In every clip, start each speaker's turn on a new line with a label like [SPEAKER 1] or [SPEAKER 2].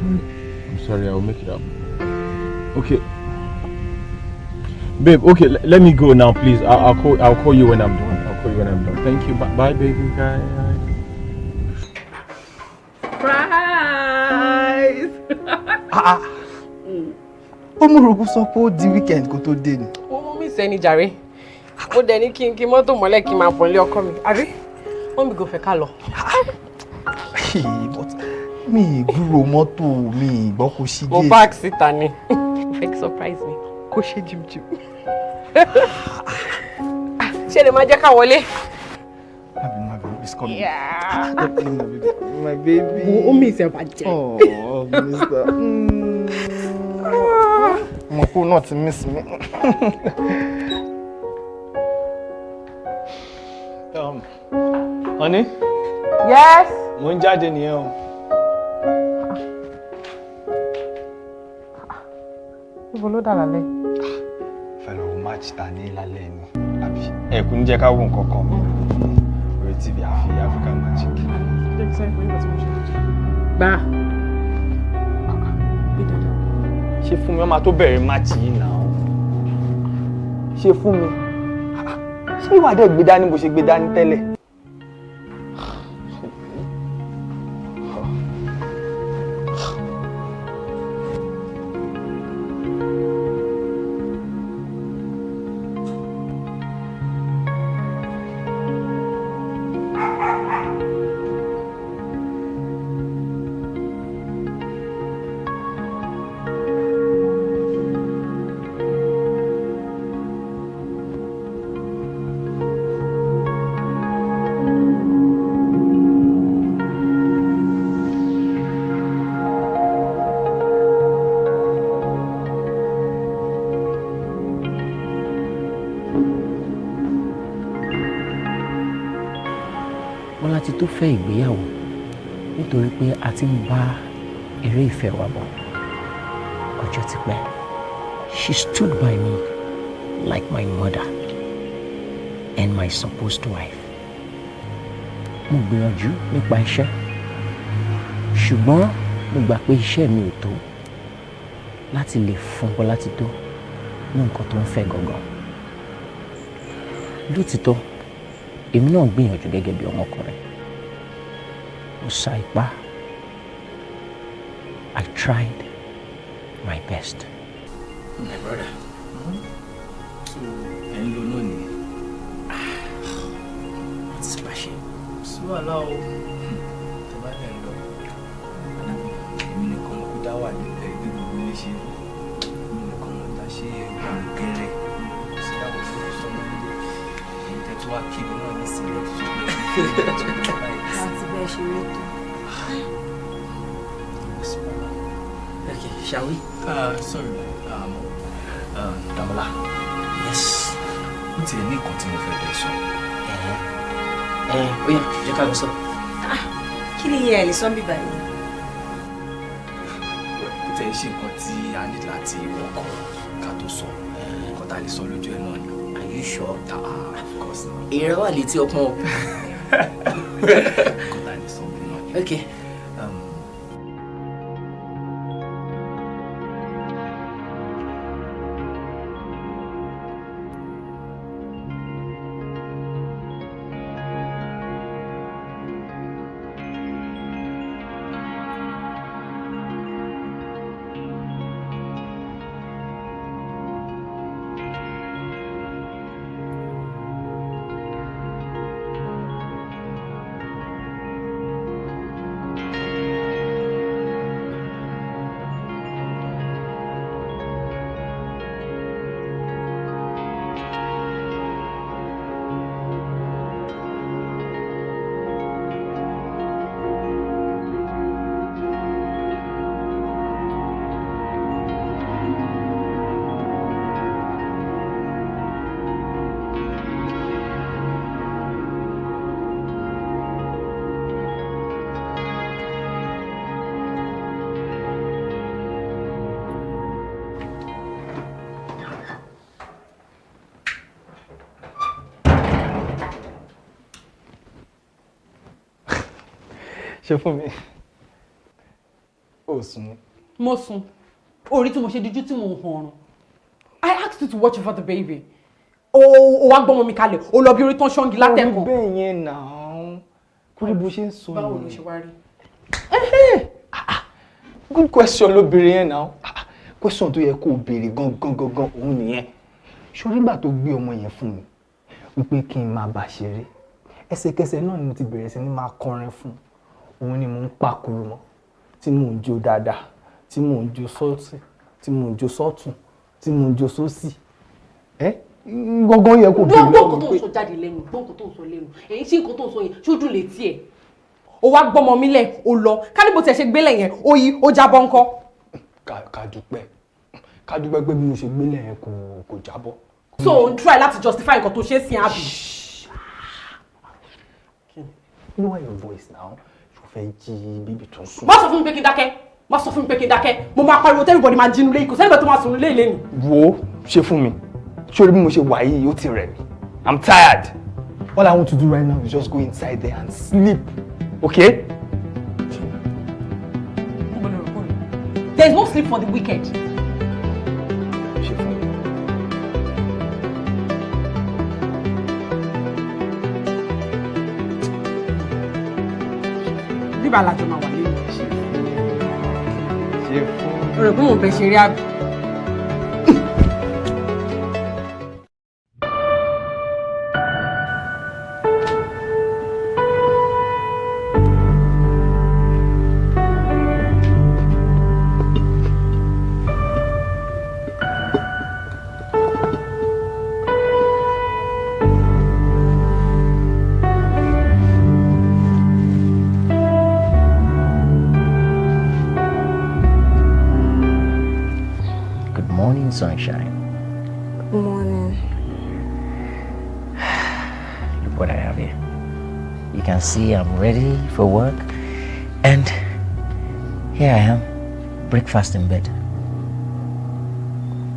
[SPEAKER 1] Sorry. I'm sorry. I'll make it up. Okay. Babe, okay, let me go now, please. I'll call you when I'm done. I'll call you when I'm done. Thank you. Bye, bye, baby. Bye.
[SPEAKER 2] Surprise!
[SPEAKER 3] Ó mú rògbò sọ pé ó di weekend kó tó dé ni.
[SPEAKER 2] Ó mú mi sẹ́ni jàre. Mo dẹ̀ ní kí n kí mọ́tò mọ́lẹ̀ kí n máa bọ̀ nílé ọkọ mi. Àbí? Wọ́n mi kò fẹ́ ká lọ.
[SPEAKER 3] But mi ì gbúrò mọ́tò, mi ì gbọ́ kó ṣí
[SPEAKER 2] Mo
[SPEAKER 3] gate.
[SPEAKER 2] park síta ni. Mo fẹ́ kí surprise mi. Kó ṣe jimjim. Ṣé lè máa jẹ́ ká wọlé?
[SPEAKER 3] Má bínú, má bínú, it's coming.
[SPEAKER 2] Yeah.
[SPEAKER 3] My baby. My baby.
[SPEAKER 2] Ó mi ìsẹ̀ bàjẹ́.
[SPEAKER 3] Oh, Mr. Mo kú náà ti miss mi.
[SPEAKER 4] Honey,
[SPEAKER 2] Yes.
[SPEAKER 4] mo ń jáde nìyẹn o.
[SPEAKER 2] Níbo ló dà lálẹ́?
[SPEAKER 4] Fẹ́ lọ wo match ta ní lálẹ́ ni, àbí? Ẹ kò ní jẹ́ ká wo nǹkan kan mi lórí TV àfi African Magic.
[SPEAKER 2] Jẹ́ kí sáré fún yín bá tí mo ṣe. Gbà. Gbé dáadáa.
[SPEAKER 4] Ṣé fún mi, wọ́n máa tó bẹ̀rẹ̀ match yìí náà? Ṣé fún mi? Ṣé ìwà dẹ̀ gbé dání bó ṣe gbé dání tẹ́lẹ̀?
[SPEAKER 5] Bọ́lá ti tó fẹ́ ìgbéyàwó nítorí pé a ti ń bá eré ìfẹ́ wa bọ̀ ọjọ́ ti pẹ́. She stood by me like my mother and my supposed wife. Mo gbìyànjú nípa iṣẹ́, ṣùgbọ́n mo gbà pé iṣẹ́ mi ò tó láti lè fún Bọ́lá ti tó ní nǹkan tó ń fẹ́ gangan. Lótìtọ́, èmi náà gbìyànjú gẹ́gẹ́ bí ọmọkùnrin. Mo sa ipá. I tried my best.
[SPEAKER 6] My brother. So, ẹ̀ ń lo náà nìyẹn.
[SPEAKER 5] Wọ́n ti splash.
[SPEAKER 6] Sí wàhálà o. Tẹ bá dẹ̀ ń lọ. Èmi nìkan mo kú dá wà ní ẹ̀rí bí gbogbo ilé ṣe rí. Èmi nìkan mo dá ṣe ẹ̀gbọ́n mi gẹ́rẹ́. Kò sí ìyàwó fún sọmọ nílé. Èyí tẹ́ tó wá kí mi náà nísìnyí ẹ̀ tó sọ pé ẹ̀ tó lọ báyìí.
[SPEAKER 7] Láti bẹ́ẹ̀ ṣe rí tó.
[SPEAKER 6] Kò sí wàhálà.
[SPEAKER 5] Okay, shall we?
[SPEAKER 6] Sorry, Damola.
[SPEAKER 5] Yes.
[SPEAKER 6] Ó tiẹ̀ ní nǹkan tí mo fẹ́ bẹ́ẹ̀ sọ.
[SPEAKER 5] Ẹ ó yá, jẹ́ ká lọ sọ.
[SPEAKER 7] Kí ni ìyẹn ẹ̀ lè sọ́n bíbá yìí?
[SPEAKER 6] Kò tẹ̀ ṣe nǹkan tí a ní láti wọkọ̀ ká tó sọ. Nǹkan tá a lè sọ lójú ẹ̀ náà ni.
[SPEAKER 5] Are you sure?
[SPEAKER 6] Ah, of course.
[SPEAKER 5] Ìrẹ́ wà létí ọpọ́n o.
[SPEAKER 6] Nǹkan tá a lè sọ bí náà ni.
[SPEAKER 5] Okay.
[SPEAKER 4] Ṣe fún mi. Ó sùn ni.
[SPEAKER 2] Mo sùn. Orí tí mo ṣe díjú tí mo hàn ọ̀run. I asked you to watch over the baby. O wá gbọ́mọ mi kalẹ̀, o lọ bí orí tán ṣọ́ngi látẹ̀kọ̀.
[SPEAKER 4] Orí bẹ́ẹ̀ yẹn náà. Kúrí bó ṣe ń sọ
[SPEAKER 2] Báwo ló ṣe wá rí?
[SPEAKER 4] Good question ló béèrè yẹn náà. Question tó yẹ kó o béèrè gangan gangan òun nìyẹn. Ṣorí ìgbà tó gbé ọmọ yẹn fún mi, wípé kí n máa bá ṣeré. Ẹsẹ̀kẹsẹ̀ náà ni mo ti bẹ̀rẹ̀ sí ní máa kọrin fún un. Òun ni mò ń pàkúrú mọ́, tí mò ń jó dáadáa, tí mò ń jó sọ́ọ̀tì, tí mò ń jó sọ́ọ̀tún, tí mò ń jó sósì. Ẹ́ gangan yẹ kó béèrè
[SPEAKER 2] Gbọ́
[SPEAKER 4] lọ́wọ́
[SPEAKER 2] nǹkan
[SPEAKER 4] mi
[SPEAKER 2] tó ń
[SPEAKER 4] pé
[SPEAKER 2] sọ jáde lẹ́nu, gbọ́ nǹkan tó ń sọ lẹ́nu. Èyí ṣé nǹkan tó ń sọ yẹn ṣojú létí ẹ̀. O wá gbọ́mọ mi lẹ̀, o lọ. Ká ní bó tiẹ̀ ṣe gbélé yẹn, o yí, ó jábọ́ ńkọ́.
[SPEAKER 4] Ká dúpẹ́, ká dúpẹ́ pé bí mo ṣe gbélé yẹn kò jábọ́.
[SPEAKER 2] So o ń try láti justify nǹkan tó ṣe é sin àbí.
[SPEAKER 4] Lower your voice now. Ṣo fẹ́ jí baby tó ń sùn?
[SPEAKER 2] Má sọ fún mi pé kí n dákẹ́. Má sọ fún mi pé kí n dákẹ́. Mo máa pariwo everybody máa jínú lé, kò sẹ́ni tó máa sùn lé ilé ni.
[SPEAKER 4] Wo, ṣe fún mi. Ṣé bí mo ṣe wà yìí, ó ti rẹ̀ mí. I'm tired. All I want to do right now is just go inside there and sleep. Okay?
[SPEAKER 2] There is no sleep for the wicked.
[SPEAKER 4] Ṣe fún mi.
[SPEAKER 2] Bíbá làjọ máa wà lẹ́nu.
[SPEAKER 4] Ṣe fún mi. Ṣe fún mi.
[SPEAKER 2] O rò pé mò ń bẹ ṣeré àbí?
[SPEAKER 5] Good morning, sunshine.
[SPEAKER 7] Good morning.
[SPEAKER 5] Look what I have here. You can see I'm ready for work. And here I am, breakfast in bed.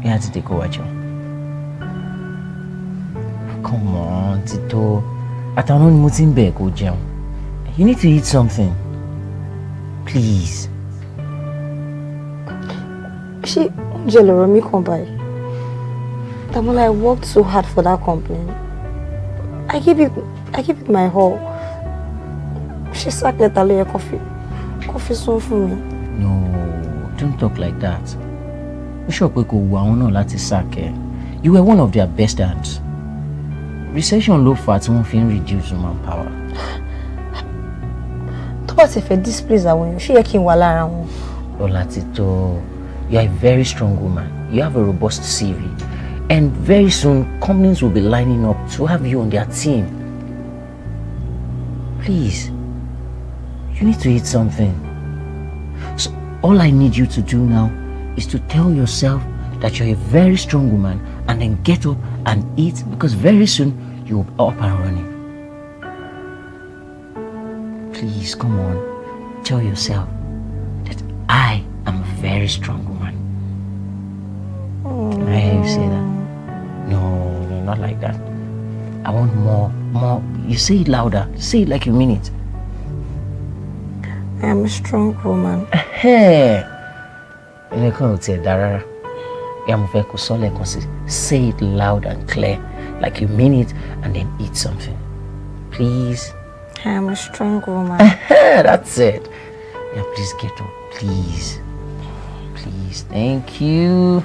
[SPEAKER 5] You had to take over, Joe. Come on, Tito. Àtàwọn ni mo ti ń bẹ̀ kó jẹun. You need to eat something. Please.
[SPEAKER 7] Ṣé oúnjẹ lọ̀rọ̀ mi kàn báyìí? Damola, I worked so hard for that company. I give it my all. Ṣé sack letter ló yẹ kó fi sún fún mi?
[SPEAKER 5] No, don't talk like that. Ó sọ pé kò wù àwọn náà láti sack ẹ. You were one of their best hands. Recession ló fà á tí wọ́n fi ń reduce manpower.
[SPEAKER 7] Tó bá ti fẹ́ displace àwọn èèyàn, ṣé yẹ kí n wà lára wọn?
[SPEAKER 5] Ọlátítọ́, you are a very strong woman. You have a robust CV. And very soon, companies will be lining up to have you on their team. Please, you need to eat something. So all I need you to do now is to tell yourself that you're a very strong woman and then get up and eat, because very soon you'll be up and running. Please, come on. Tell yourself that I am a very strong woman. Can I hear you say that? No, no, not like that. I want more, more. You say it louder. Say it like you mean it.
[SPEAKER 7] I am a strong woman.
[SPEAKER 5] Hey. Ẹnìkan ò tiẹ̀ dáa rárá. Ìyá mo fẹ́ kó sọ lẹ́ẹ̀kan sí. Say it loud and clear, like you mean it, and then eat something. Please.
[SPEAKER 7] I am a strong woman.
[SPEAKER 5] That's it. Yeah, please get up. Please. Please. Thank you.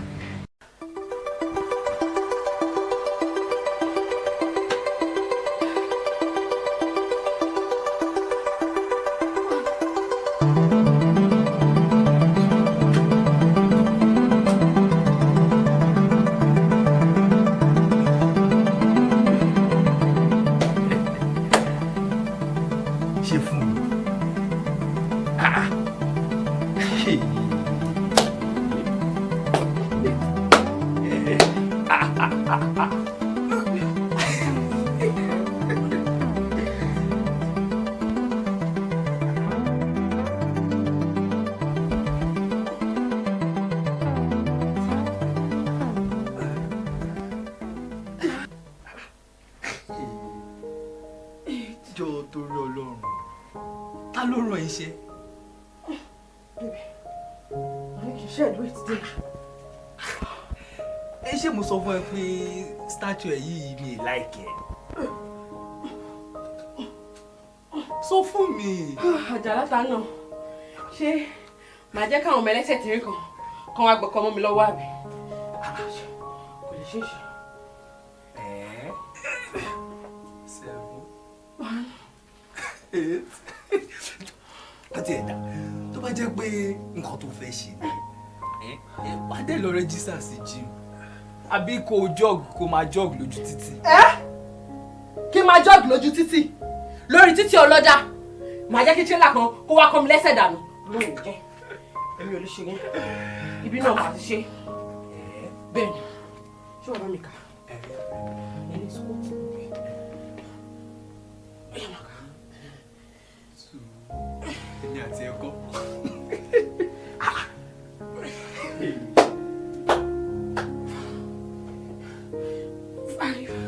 [SPEAKER 6] Ṣe fún mi. Ah.
[SPEAKER 4] Jọ, torí Ọlọ́run, ta ló rán iṣẹ́?
[SPEAKER 2] Shed weight díẹ̀.
[SPEAKER 6] Ẹ ṣé, mo sọ fún ẹ pé statue ẹ yìí, mi like ẹ. Sọ fún mi.
[SPEAKER 2] Àjàlá ta náà, ṣé màá jẹ́ káwọn ọmọ ẹlẹ́sẹ̀ tìrín kan kan wá gbọ́kọ́ mọ́ mi lọ́wọ́ àbí? Kò lè ṣeé ṣe.
[SPEAKER 6] Ẹ seven, eight, àti ẹ̀dá tó bá jẹ́ pé nǹkan tó fẹ́ ṣe ni ẹ wá dé lọ register sí gym, àbí kó o jog, kó máa jog lójú títì.
[SPEAKER 2] Ẹ kí n máa jog lójú títì, lórí títì ọlọ́dà, màá jẹ́ kí tírélà kan kó wá kọ́ mi lẹ́sẹ̀ dànù lóyún jẹ́. Èmi ò lè ṣe yẹn. Ibi náà màá ti ṣe bẹ́ẹ̀ ni. Ṣé wàá bá mi kà? Ẹni squat. Ó yá, máa kà.
[SPEAKER 6] Èmi àti ẹ̀kọ́.
[SPEAKER 2] Five.